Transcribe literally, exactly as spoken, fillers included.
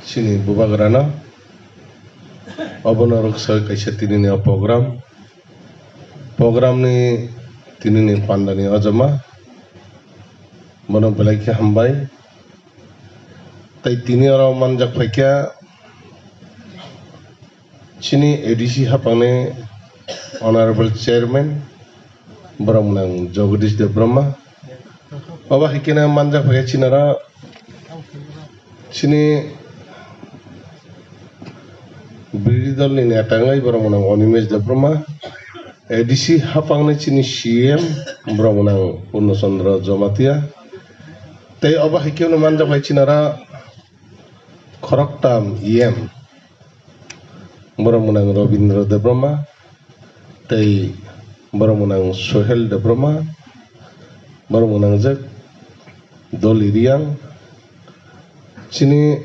Chini bubagrano obono rwksa kaisa tinini o program. Program ni tinini pandani ojoma. Bono belai khe hambai. Tei tini oro manjak phaikha chini A D C hapangni Honorable Chairman borok mwnang Jagadish Debbarma. Obo hai kheno manjak phaikha chini oro chini birodhi dol ni neta wngwi borok mwnang Animesh Debbarma, A D C hapangni chini C M borok mwnang Purno Chandra Jamatia, tei obo hai kheno manjak bai chini oro khoroktam E M borok mwnang Robindra Debbarma, tei borok mwnang Sohel Debbarma, borok mwnang jak Doli Riang, chini